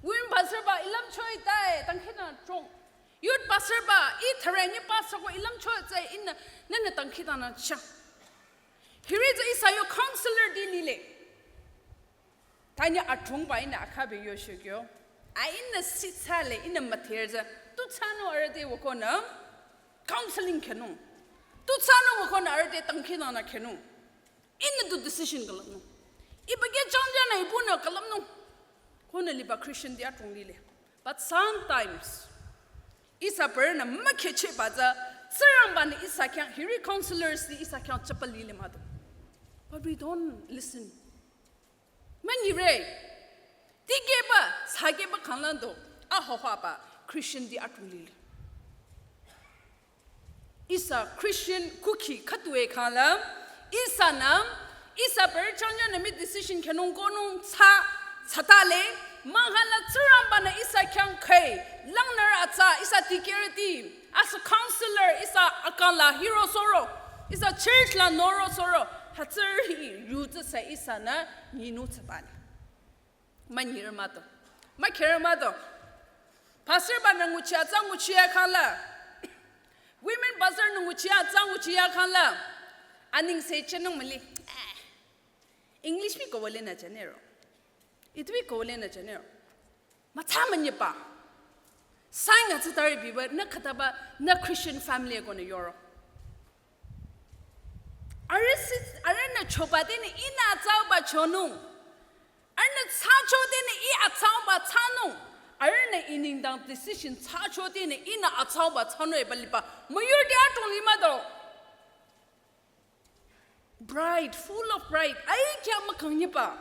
Women pastorba ih lümcho-i tae dangkhidangnang trong. Youth pastorba ih thüre nyi pastor ko ih lümcho-i tsü ihnü nünü dangkhidangnang chang. Hiri tsü ihsa yo counselor ti lile. Tanyi adrongba ihnü akhabe yoshokyo. A ihnü sitsale ihnü müdhere tsü. Tu thsanung arüh te wükonü counseling khenung. Tu thsanung wükonü arüh te dangkhidangnang khenung. Ihnü du decision külüpnung. Iba keh changchangnü ibunü külüpnung. Konü liba Christian ti adrong lile. But sometimes, ihsa parünü mükhehchehba tsü, Tsingrangba-nü ihsa khyang, hiri counselors ti ihsa khyang chapa lile mah du. But we don't listen. Münyire, tikehba, sakehba khanglang du, ahohaba, Christian ti adrong lile. Ihsa Christian kukhi khüdu-e khangla, ihsanü, ihsa parü changchangnü mii decision khenung konung tsü, tsütale, mahkhangla Tsingrangba-nü ihsa khyang kheh, langnürü atsa, ihsa tikehre ti, as a counselor, ihsa akang la hiro soro, ihsa church la noro soro, hütsüri yu tsüsü ihsanü nyinung tsübale. Münyire mah du. Mükhere mah du. Pastorba-nü nguchi atsa nguchiya khangla. Women pastor-nü nguchi atsa nguchiya khangla. Anengse chenung müli. Eh. English mii kowole nü chanero. Itu mii kowole nü chanero. Mütsa münyeba. Sign atsütari biba nü khütaba nü Christian family konü yoro. Arüh si, arühnü choba tenü ihnü atsauba chonung. Arühnü thsacho tenü ih atsauba thsanung. Arühnü ih nengdang decision thsacho tenü ihnü atsauba thsanung eba liba. Müyurü te adrong li mah du. Pride, full of pride. Ai kya mükang nyeba.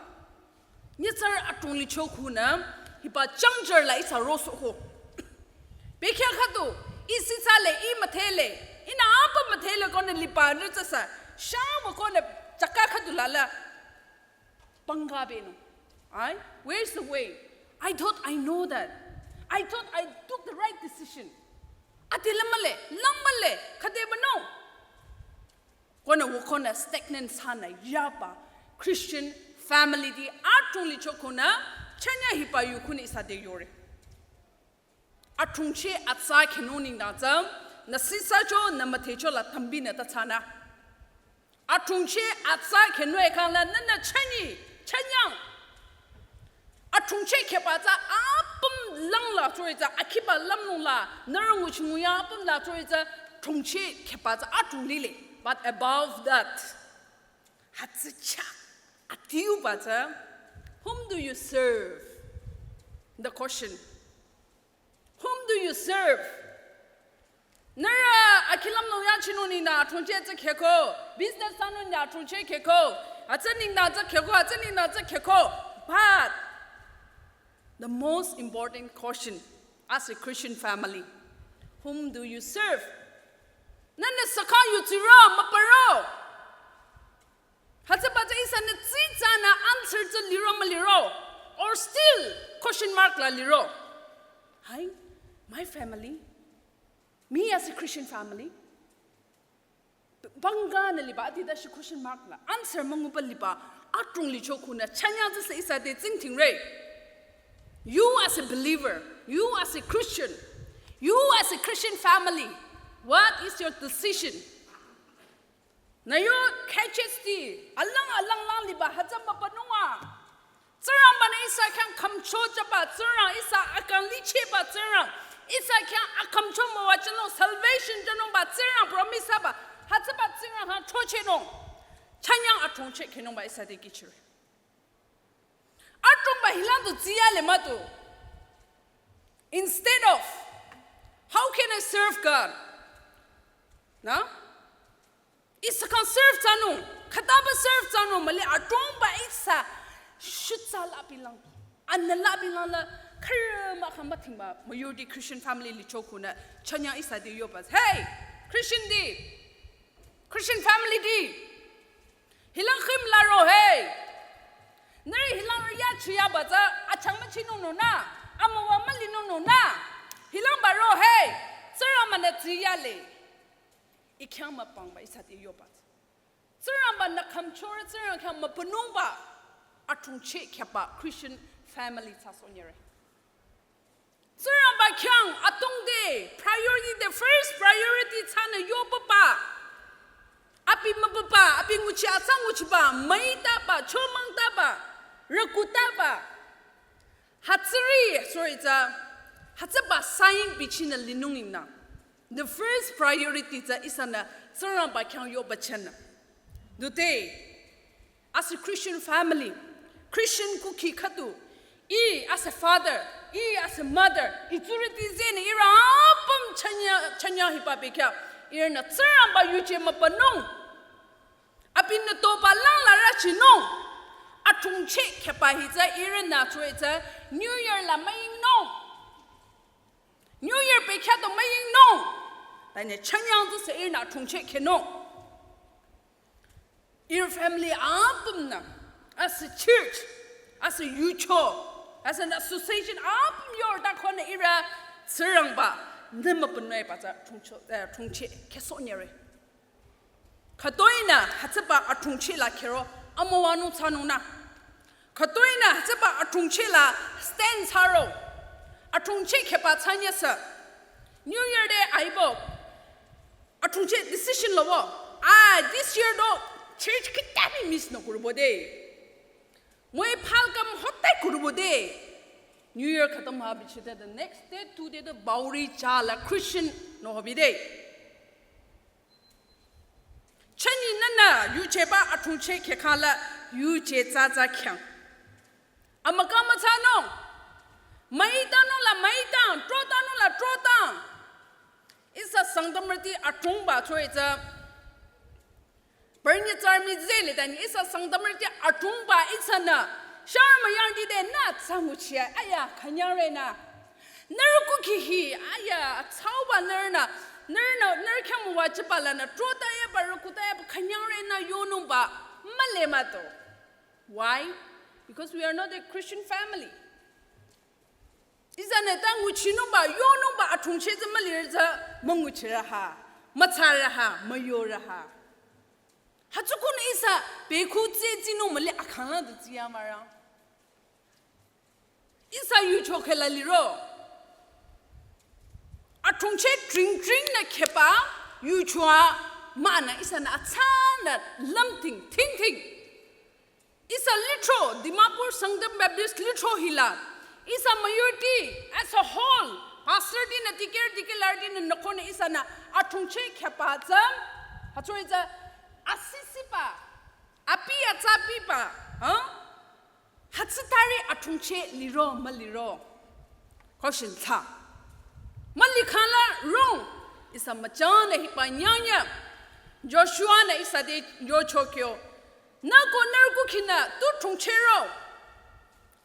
Nyitsarü adrong licho khunü, hiba changcharü la ihsa rosohko. Bekhyah khüdu, ih sitsale, ih müdhele, ihnü apüm müdhele konü liba nü tsüsü, shang wükonü chaka khüdu lala, pangga benung. Ai, where's the way? I thought I know that. I thought I took the right decision. Ade lümale, lümale, khüde bano. Konü wükonü stagnant thsanü yaba Christian family ti adrong licho khunü chanya hiba yu khunü ihsa te yore. Adrongcheh atsa khenung nengdang tsü, nü sitsacho, nü müdhecho la tümbinü ta thsanü. Adrongcheh atsa khenung-e khangla nünü chanyi, chanyang. Adrongcheh kheba tsü apüm lang la tsure tsü, akhiba lümnung la, nührü nguchi nguya apüm la tsure tsü, adrongcheh kheba tsü adrong lile. But above that, hütsü chah, adiuba tsü, whom do you serve? The question. Whom do you serve? Nührü akhilam nung yachinung nengdang athongcheh tsü khehko, business thsanung nengdang athongcheh khehko, atsü nengdang tsü khehko, atsü nengdang tsü khehko. But the most important question as a Christian family, whom do you serve? Nühnü sükha yutsiro, müpüro? Hütsüba tsü ihsanü tsitsanü answer tsü liro müliro, or still question mark la liro? Hi, my family, me as a Christian family, bangga nü liba adi dashi question mark la answer münguba liba adrong licho khunü chanyang tsü ihsa te tsingdhingre. You as a believer, you as a Christian, you as a Christian family, what is your decision? Nü yo K H S T alang alang lang liba hütsü mübünungwa, Tsingrangbanü ihsa khyang khümcho jüba Tsingrang, ihsa akang lichehba Tsingrang, ihsa khyang akhümcho müwajünung, salvation jünungba Tsingrang, promise thsaba, hütsüba Tsingrang khyang throchehnung, chanyang athongcheh khehnungba ihsa te kihchire. Adrongba hilang du tsiyale mah du. Instead of, how can I serve God? Nü? Ihsa khyang serve thsanung, khütaba serve thsanung, müli adrongba ihsa shutsa labilang, anü labilang la, khürü mahkhang müdhingba, majority Christian family licho khunü, chanyang ihsa te yoba. Hey, Christian ti, Christian family ti, hilang khim laro, hey. Nührü hilang rüya chiyaba tsü, achang müchinung nunü, amüwa mülinung nunü, hilang baro, hey. Tsingrangbanü tsiyale. I khyang müpangba ihsa te yoba. Tsingrangbanü khümchore, Tsingrang khyang mübünungba athongcheh khehba Christian family thsasohnyire. Tsingrangba khyang atongde priority, the first priority thsanü yobaba, abi mübüba, abi nguchi atsa nguchiba, müitaba, chomangtaba, rükutaba, hütsüri, sorry tsü, hütsüba sign bichinü linung ingnü, the first priority tsü ihsanü Tsingrangba khyang yoba chahnü. Today, as a Christian family, Christian kukhi khüdu, I as a father, I as a mother, I tsurüti zehnü ihrü apüm chanya, chanya hiba bekhyah, ihrünü Tsingrangba yuje mübünung. Abinü toba langla rüchinung. Athongcheh khehba hi tsü ihrünü tsü tsü New Year la müyingnung. New Year bekhyah du müyingnung. Tanü chanyang tsü sü ihrünü athongcheh khehnung. Ihrü family apümnü, as a church, as a yucho, as an association apüm yorda khonü ihrü Tsingrangba nü mübünungba tsü athongcho, eh, athongcheh khehsohnyire. Khütoinü hütsüba athongcheh la khehro amüwanung thsanungnü. Khütoinü hütsüba athongcheh la stand thsaro. Athongcheh khehba thsanyesü. New Year te aibo athongcheh decision lowo. Ah, this year du church khütabi miss nü kurübo de. Müi phalkam hotai kurübo de. New Year khatam ha bichide the next day, two day du bauri chala Christian nü hobi de. Chünye nünü yujeba athongcheh khehkhang la yuje tsatsa khyang. Amüka müthsanung. Müitanung la müitang, trotanung la trotang. Ihsa Sangtamrüti athongba tsü tsü. Bernyi tsarmi zele tanü ihsa Sangtamrüti athongba ihsanü. Shar müyangdi de nü tsanguchia, aya, khanyangrenü. Nührü kukhi hi, aya, atsauba nührünü, nührünü, nührü khyang müwajüba lanü, trotayaba, rükutayaba, khanyangrenü yonungba, müle mah do. Why? Because we are not a Christian family. Ihsanü ta nguchinungba, yonungba, athongcheh tsü mülirü tsü, münguchirü ha, mütsarü ha, müyorü ha. Hütsükonü ihsa, bekhu tsü tsinung müli akhangla du tsiya mara. Ihsa yucho kheh la liro. Athongcheh tring tring nü khehba yucho a mah nü ihsanü atsanü lümting, tingting. Ihsa lithro, Dimapur Sangtam Baptist lithro hila. Ihsa majority as a whole, pastor tinü, deacon, deacon larütinü, nükonü ihsanü athongcheh khehba tsü, hütsüri tsü, asisiba, api atsapiba, ha? Hütsütari athongcheh liro müliro. Question thsa. Mülikhang la wrong. Ihsa müchangnü hiba nyangya. Joshua-nü ihsa te yocho kyo. Nü ko nührü kukhinü tu thongchehro.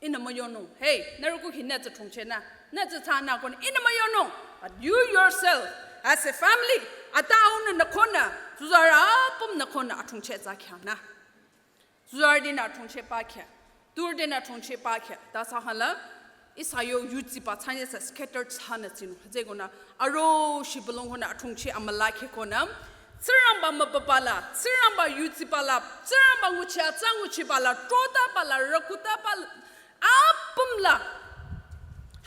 Ihnü müyonung. Hey, nührü kukhi nü tsü thongchehnü. Nü tsü thsanü konü. Ihnü müyonung. But you yourself, as a family, ata aunü nü konü. Tsuzarü apüm nü konü athongcheh tsakyanü. Tsuzarütinü athongcheh pakya. Turütinü athongcheh pakya. Ta sa hala, ihsa yo yutsiba thsanye sa scattered thsanü tsinu. Hütsükonü, aro shibülung konü athongcheh amüla khe konü. Tsingrangba mübüba la, Tsingrangba yutsiba la, Tsingrangba nguchi atsa nguchiba la, trotaba la, rakutaba la, apüm la.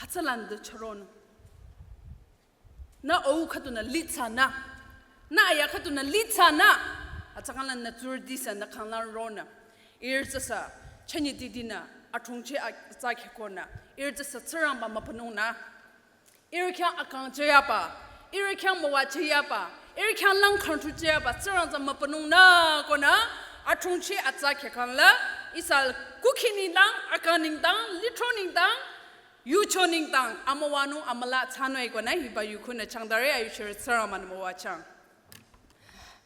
Hütsülanü chüronü. Nü au khüdunü lithsanü. Nü aya khüdunü lithsanü. Hütsükhangla nü tsurütisa nü khanglang ronü. Ihrü tsüsa, chünye ditinü, athongcheh a-, atsa khe konü. Ihrü tsüsa Tsingrangba mübünungnü. Ihrü khyang akang cheyaba. Ihrü khyang müwajüyaba. Ihrü khyang lang khangthu cheyaba. Tsingrang tsü mübünungnü konü. Athongcheh atsa khe khangla. Ihsa kukhi nengdang, akang nengdang, lithro nengdang. Yucho nengdang amüwanung amüla thsanung-e konü hiba yu khunü changdare ayuchirü Tsingrangba-nü müwajüng.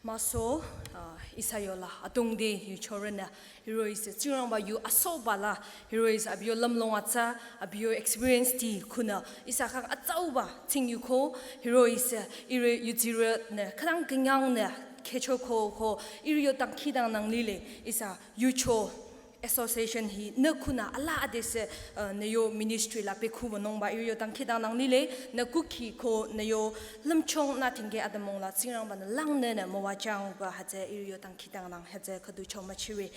Maso, ah, ihsa yola adrongde yuchorünü, hiroh-i sü Tsingrangba yu asoba la, hiroh-i sü abi yo lümlong atsa, abi yo experience ti khunü, ihsa khyang atsauba tsing yu ko, hiroh-i sü ihrü yutsirünü, khütang künyangnü, khecho ko ko, ihrü yo dangkhidangnang lile, ihsa yucho association hi nü khunü alaa adesü, uh, nü yo ministry la pekhu wünungba ihrü yo dangkhidangnang lile, nü kukhi ko nü yo lümchung nü tingke atümung la Tsingrangba-nü langnünü müwajüngba hütsü ihrü yo dangkhidangnang hütsü khüdu cho müchire.